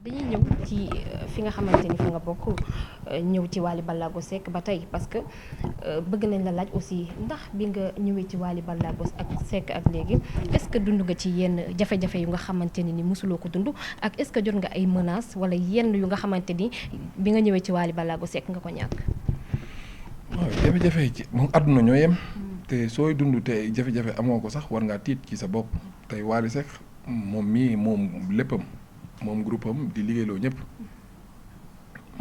dañuy ñëw ci fi nga xamante ni fi nga bokk ñëw ci Wally Ballago Seck ba tey parce que bëgg nañ la laaj aussi ndax bi nga ñëwee ci Wally Ballago ak Seck ak léegi est-ce que dund nga ci yenn jafe-jafe yu nga xamante ni mosuloo ko dund ak est-ce que jot nga ay menaces wala yenn yu nga xamante ni bi nga ñëwee ci Wally Ballago Seck nga ko ñàkk. waaw jafe-jafe yi ci moom àdduna ñoo yem. te sooy dund te jafe-jafe amoo ko sax war ngaa tiit ci sa bopp tey Wally Seck moom mii moom léppam. moom groupe am di liggéeyloo ñëpp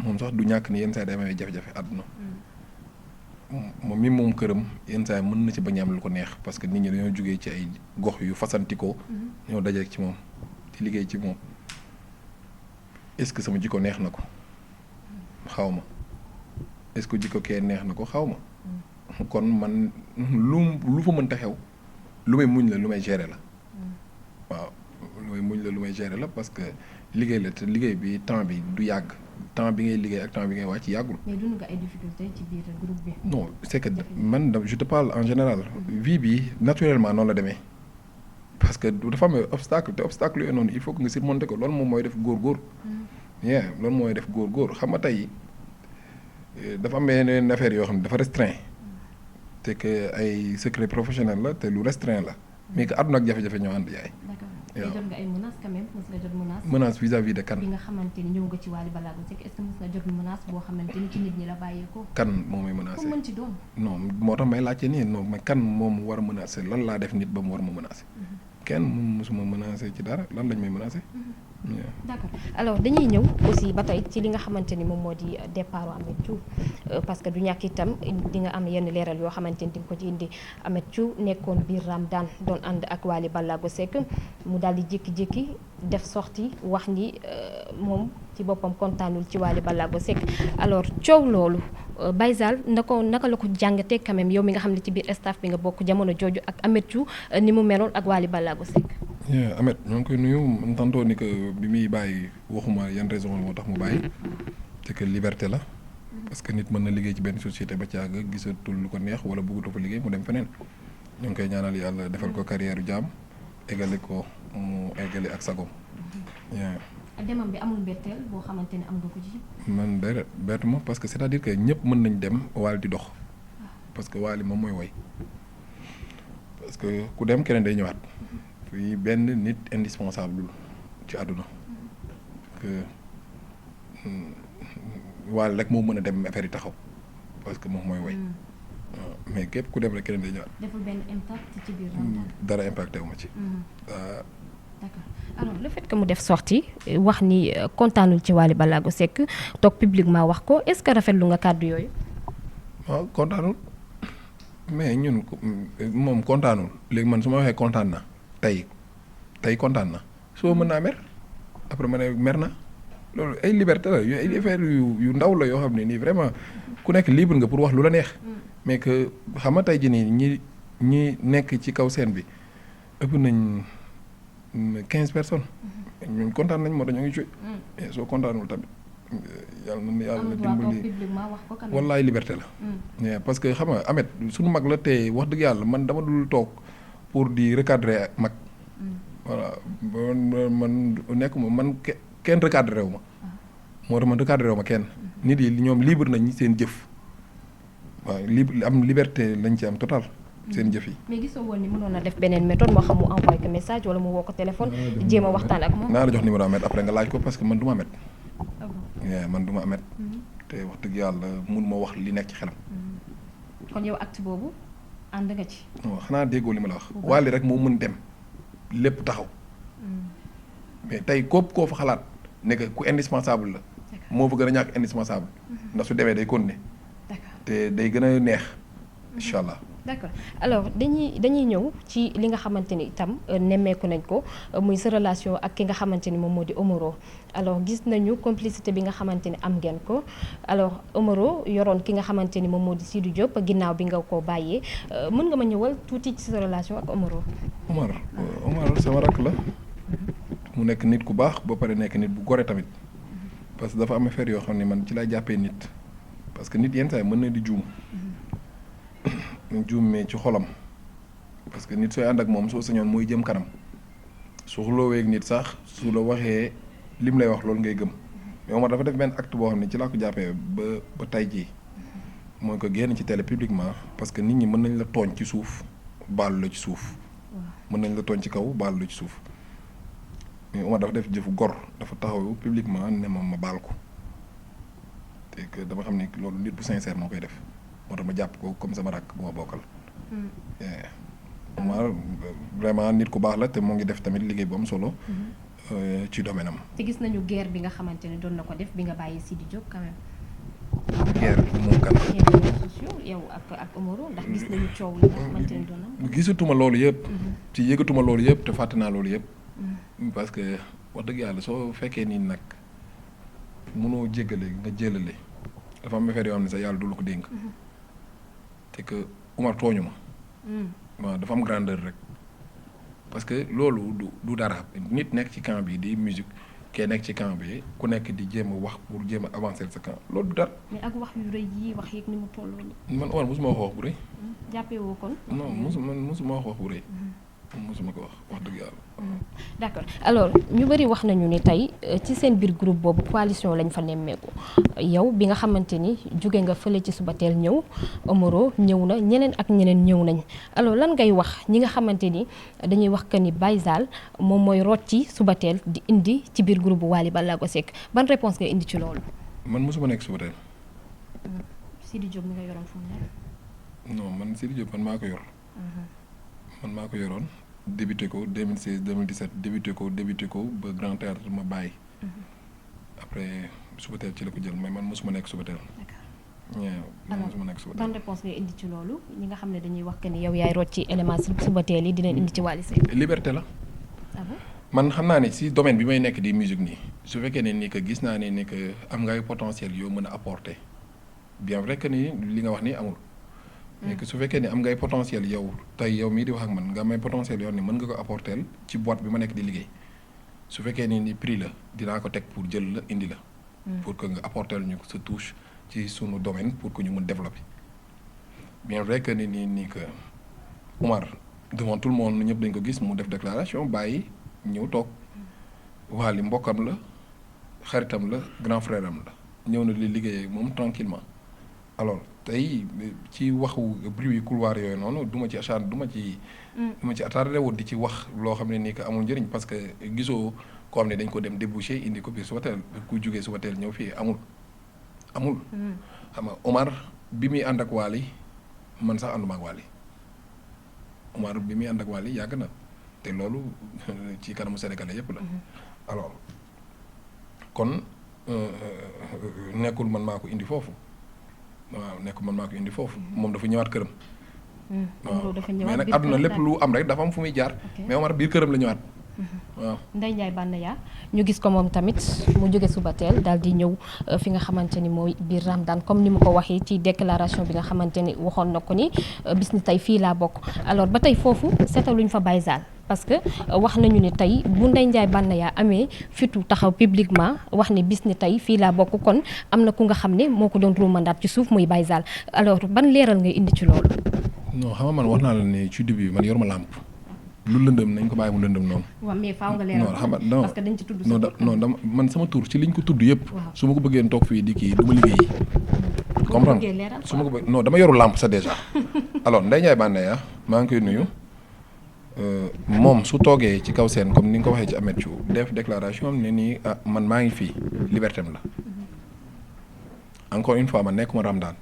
moom sax du ñàkk ni yenn saa yi day amee jafe-jafe àdduna moom mi moom këram yenn saa yi mën na ci bañ am lu ko neex parce que nit ñi dañoo jógee ci ay gox yu fasantikoo ñoo daje ci moom di liggéey ci moom est-ce que sama jikko neex na ko xaw ma est-ce que jikko kee neex na ko xaw ma kon man lu fa mënta xew lu may muñ la lu may gérer la waaw lu may gérer la parce que liggéey la te liggéey bi temps bi du yàgg temps bi ngay liggéey ak temps bi ngay wàcc yàggul. mais dund nga ay difficultés ci biir groupe bi. non c'est que man je te parle en général. vie bi naturellement noonu la demee. parce que dafa am obstacle te obstacle yooyu noonu il faut que nga surmonter ko loolu moom mooy def góor-góor. loolu mooy def góor-góor xam nga tey dafa am yeneen affaire yoo xam ne dafa restreint. te que ay secret professionnel la te lu restreint la. mais que àdduna ak jafe-jafe ñoo ànd yaay. waaw jot nga ay menaces quand même mos nga jot menace. menace vis-à-vis de kan. bi nga xamante ni ñëw nga ci Wally Ballago Seck est-ce que mos nga jot menace boo xamante ni ci nit ñi la bàyyeekoo. kan moo may menacé ku mën ci doon. non moo tax may laajte nii non mais kan moom war a menacé lan laa def nit ba mu war ma menacé. kenn moom mosuma menacé ci dara lan lañ may menacé. d'accord alors dañuy ñëw aussi ba tey ci li nga xamante ni moom moo di départ Ameth Thiou parce que du ñàkk itam di nga am yenn leeral yoo xamante ni di nga ko ci indi Ameth Thiou nekkoon biir Ramadan doon ànd ak Wally Ballago Seck mu daal di jékki-jékki def sortie wax ni moom ci boppam kontaanul ci Wally Ballago Seck alors coow loolu Baye naka la ko jàngatee quand même yow mi nga xam ne ci biir staff bi nga bokk jamono jooju ak Ameth Thiou ni mu meloon ak Wally Ballago Seck. Ameth ñoo ngi koy nuyu tantôt ni que bi muy bàyyi waxuma yan raison moo tax mu bàyyi c'est que liberté la parce que nit mën na liggéey ci benn société ba caaga gisatul lu ko neex wala bëggatu fa liggéey mu dem feneen ñoo ngi koy ñaanal yàlla defal ko carrière jaam eggale ko mu eggale ak sagom. demam bi amul mbetteel boo xamante ne am nga ko ci. man déedéet bettu ma parce que c'est-à-dire que ñëpp mën nañ dem Wally di dox parce que Wally moom mooy woy parce que ku dem keneen day ñëwaat. fii benn nit indispensable ci àdduna que Wally rek moo mën a dem affaire yi taxaw parce que moom mooy woy mais képp ku dem rek keneen day ñëwaat. deful benn impact ci biir dara impacté wu ma ci. d'accord alors le fait que mu def sortie wax ni kontaanul ci Wally Ballago Seck toog publiquement wax ko est-ce que rafetlu nga kàddu yooyu. waaw kontaanul mais ñun moom kontaanul léegi man su ma waxee kontaan na. tey kontaan na soo mën naa mer après ma ne mer na loolu ay liberté la ay affaire yu ndaw la yoo xam ne nii vraiment ku nekk libre nga pour wax lu la neex mais que xam nga tey ji nii ñi nekk ci kaw scène bi ëpp nañ 15 personnes ñun kontaan nañ moo tax ñoo ngi joué mais soo kontaanul tamit yàlla dimbali wallaay liberté la parce que xam nga Ameth suñu mag la te wax dëgg yàlla man dama dul toog pour di recadrer mag voilà man nekkuma man kenn recadré wu ma moo tax man recadré wu ma kenn nit yi ñoom libre nañ seen jëf waaw libre am liberté lañ ci am total seen jëf yi. mais gisoo woon ni mënoon na def beneen méthode moo xam mu envoyé ko message wala mu woo ko téléphone jéem a waxtaan ak moom. naa la jox numéro Ameth après nga laaj ko parce que man du ma Ameth. man du ma Ameth. te wax dëgg yàlla mun ma wax li nekk ci xelam. kon yow acte boobu. ànd nga ci. xanaa déggoo li ma la wax. Wally rek moo mën dem lépp taxaw. mais tey koo fa xalaat ne que ku indispensable la. moo fa gën a ñàkk indispensable. ndax su demee day continuer. te day gën a neex. incha allah. d'accord alors dañuy ñëw ci li nga xamante ni itam nemmeeku nañ ko muy sa relation ak ki nga xamante ni moom moo di Omaro alors gis nañu complicité bi nga xamante ni am ngeen ko alors Omaro yoroon ki nga xamante ni moom moo di Sidy Diop ginnaaw bi nga ko bàyyee mën nga ma ñëwal tuuti ci sa relation ak Omaro. Omar sama rakk la mu nekk nit ku baax ba pare nekk nit bu gore tamit parce que dafa am affaire yoo xam ne man ci lay jàppee nit parce que nit yenn saa yi mën na di juum. juumee ci xolam parce que nit sooy ànd ak moom soo sañoon mooy jëm kanam su xuloowee ak nit sax su la waxee lim lay wax loolu ngay gëm mais Omar dafa def benn acte boo xam ne ci laa ko jàppee ba tey jii mooy ko génn ci télé publiquement parce que nit ñi mën nañ la tooñ ci suuf baalu la ci suuf mën nañ la tooñ ci kaw baalu la ci suuf mais Omar dafa def jëfu gor dafa taxaw publiquement ne ma baal ko te que dama xam ne loolu nit bu sincère moo koy def moo tax ma jàpp ko comme sama rakk bu ma bokkal. Omar vraiment nit ku baax la te moo ngi def tamit liggéey bu am solo. ci domaine am. te gis nañu guerre bi nga xamante ne doon na ko def bi nga bàyyi Sidi Diop quand même. guerre bi moom kan. réseaux sociaux yow ak Omaro ndax gis nañu coow li nga xamante ne doon na. gisatuma loolu yëpp. ci yëgatuma loolu yëpp te fàtte naa loolu yëpp. parce que wax dëgg yàlla soo fekkee nii nag mënoo jéggale nga jëlale dafa am affaire yoo xam ne sax yàlla du la ko dénk. te que Omar tooñu ma. waaw dafa am grandeur rek. parce que loolu du dara nit nekk ci camp bi di musique kee nekk ci camp bi ku nekk di jéem a wax pour jéem a avancer sa camp loolu du dara. mais ak wax yu rëy yi wax yeeg ni mu tolloo nii. man Omar mosuma wax bu rëy. jàppee woo kon. non mosuma wax bu rëy. mosuma ko wax dëgg yàlla. d'accord alors ñu bëri wax nañu ni tey ci seen biir groupe boobu coalition lañ fa nemmeeku yow bi nga xamante ni jóge nga fële ci Subatel ñëw Omaro ñëw na ñeneen ak ñeneen ñëw nañ alors lan ngay wax ñi nga xamante ni dañuy wax que ni Baye Zale moom mooy rocci Subatel di indi ci biir groupe bu Wally Ballago Seck ban réponse nga indi ci loolu. man mosuma nekk Subatel. Sidi Diop mi nga yoroon fu mu nekk. non man Sidi Diop man maa ko yor. man maa ko yoroon débuté ko 2016 2017 débuté ko ba Grand Théâtre ma bàyyi. après Subatel ci la ko jël mais man mosuma nekk Subatel. alors ban réponse ngay indi ci loolu ñi nga xam ne dañuy wax que ni yow yaay rocc ci élément Subatel yi dinañ indi ci Wally Seck. liberté la. man xam naa ne si domaine bi may nekk di musique nii su fekkee ne ni que gis naa ne ni que am nga ay potentiel yoo mën a apporter bien vrai que ni li nga wax ni amul. mais que su fekkee ne am ngay potentiel yow tey yow mii di wax ak man nga am ay potentiel yoo ne mën nga ko apporter ci boîte bi ma nekk di liggéey su fekkee ni prix la dinaa ko teg pour jël la indi la. pour que nga apporter ñu sa touche ci sunu domaine pour que ñu mën développer. bien vrai que ni que Omar devant tout le monde ñëpp dañ ko gis mu def déclaration bàyyi ñëw toog Wally mbokkam la xaritam la grand frère am la ñëw na li liggéey ak moom tranquillement alors tey ci waxu bruit couloir yooyu noonu du ma ci attardé wut di ci wax loo xam ne nii que amul njëriñ parce que gisoo ko xam ne dañ ko dem débouché indi ko biir Subatel ku jógee Subatel ñëw fii amul xam nga Omar bi muy ànd ak Wally man sax ànduma ak Wally Omar bi muy ànd ak Wally yàgg na te loolu ci kanamu sénégalais yépp la alors kon nekkul man maa ko indi foofu waaw nekkul man maa ko indi foofu moom dafa ñëwaat këram waaw mais nag àdduna lépp lu am rek dafa am fu muy jaar mais Omar biir këram la ñëwaat waaw Ndeye Ndiaye Banaya ñu gis ko moom tamit mu jóge Subatel daal di ñëw fi nga xamante ni mooy biir Ramadan comme ni mu ko waxee ci déclaration bi nga xamante ni waxoon na ko ni bis ni tey fii laa bokk alors ba tey foofu seetaluñ fa Baye Zale parce que wax nañu ni tey bu Ndeye Ndiaye Banaya amee fitu taxaw publiquement wax ni bis ni tey fii laa bokk kon am na ku nga xam ne moo ko doon ruumandaat ci suuf muy Baye Zale alors ban leeral ngay indi ci loolu. non xam nga man wax naa la ne ci début man yor ma làmp lu lëndëm nañ ko bàyyi mu lëndëm noonu. waaw mais faaw nga leeral parce que dañ ci tudd dama man sama tur ci liñ ko tudd yëpp. su ma ko bëggee toog fii di kii du ma liggéeyi. comprendre su ma ko bëgg non dama yoru làmp sa déjà. alors Ndeye Ndiaye Banaya maa ngi koy nuyu moom su toogee ci kaw seen comme ni nga ko waxee ci Ameth Thiou def déclaration ne nii man maa ngi fii liberté am la. encore une fois man nekkuma Ramadan.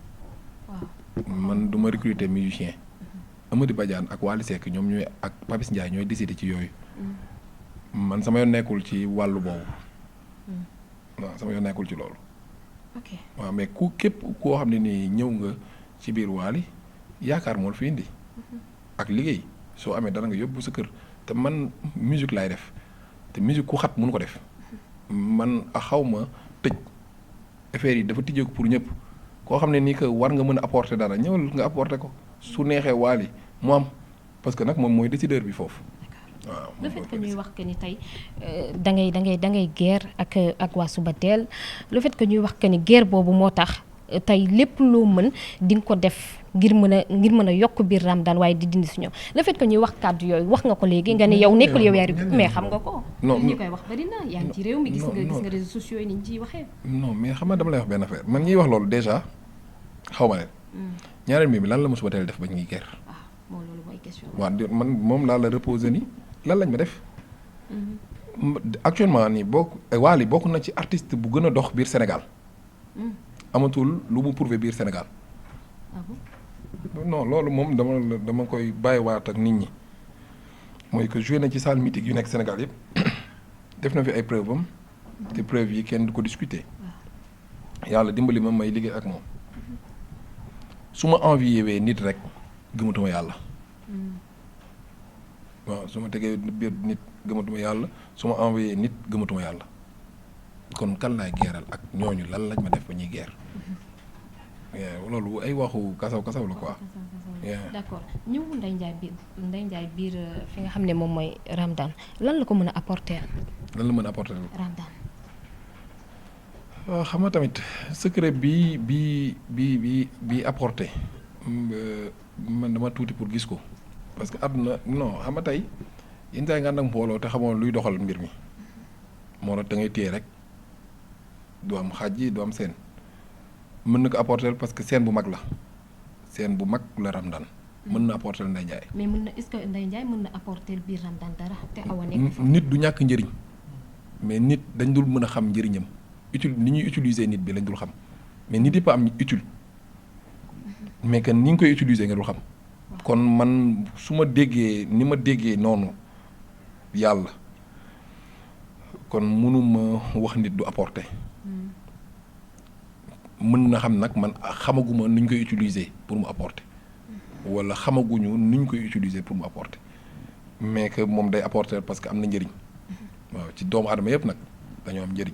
man du ma recruter musicien. Amady Badiane ak Wally Seck ñoom ñooy ak Papis Ndiaye ñooy décider ci yooyu man sama yoon nekkul ci wàllu boobu waaw sama yoon nekkul ci loolu waaw mais képp koo xam ne nii ñëw nga ci biir Wally yaakaar moo la fi indi ak liggéey soo amee dara nga yóbbu sa kër te man musique laay def te musique ku xat mënu ko def man xaw ma tëj affaire yi dafa tijjeeku pour ñëpp koo xam ne nii que war nga mën a apporter dara ñëwal nga apporter ko su neexee Wally mu am parce que nag moom mooy décideur bi foofu waaw. le fait que ñuy wax que ni tey da ngay guerre ak waa Subatel le fait que ñuy wax que ni guerre boobu moo tax tey lépp loo mën di nga ko def ngir mën a yokk biir Ramadan waaye di dindi si ñoom le fait que ñuy wax kàddu yooyu wax nga ko léegi nga ne yow nekkul yow yaay mais xam nga ko. non ñi koy wax bari na yaa ngi ci réew mi gis non, nga non. réseaux sociaux yi ni ñu ciy waxee. non mais xam nga dama lay wax benn affaire man ñiy wax loolu déjà xaw ma leen. ñaareel bi lan la mosuma teel def ba ñuy guerre. waaw moom loolu mooy question. waaw man moom laa la reposer ni lan lañ ma def. actuellement nii Wally bokk na ci artiste bu gën a dox biir Sénégal. amatul lu mu prouver biir Sénégal. ah bon. non loolu moom dama koy bàyyiwaat ak nit ñi mooy que joué na ci salle mythique yu nekk Sénégal yëpp def na fi ay preuve am te preuve yi kenn du ko discuter yàlla dimbali ma may liggéey ak moom su ma envié wee nit rek gëmatuma yàlla waaw su ma tegee biir nit gëmatuma yàlla su ma envoyé nit gëmatuma yàlla kon kan laay geeral ak ñooñu lan lañ ma def ba ñuy geer loolu ay waxu kasaw kasaw la quoi. d'accord ñëw Ndeye Ndiaye biir fi nga xam ne moom mooy Ramadan lan la ko mën a apporter. lan la mën a apporter Ramadan. waaw xam nga tamit secret bi apporter man dama tuuti pour gis ko parce que àdduna non xam nga tey yenn saa yi nga ànd ak mbooloo te xamoo luy doxal mbir mi moo tax da ngay téye rek du am xaaj yi du am seen. mën na ko apporter parce que scène bu mag la scène bu mag la Ramadan mën na apporter Ndeye Ndiaye. mais mën na est-ce que Ndeye Ndiaye mën na apporter biir Ramadan dara te awa nekk fa. nit du ñàkk njëriñ mais nit dañ dul mën a xam njëriñam ni ñuy utiliser nit bi lañ dul xam mais nit yëpp am utile mais que ni nga koy utiliser nga dul xam. kon man su ma déggee ni ma déggee noonu yàlla kon mënuma wax nit du apporter. mën na xam nag man xamaguma nu ñu koy utiliser pour mu apporter wala xamaguñu nu ñu koy utiliser pour mu apporter mais que moom day apporter parce que am na njëriñ waaw ci doomu aadama yëpp nag dañoo am njëriñ.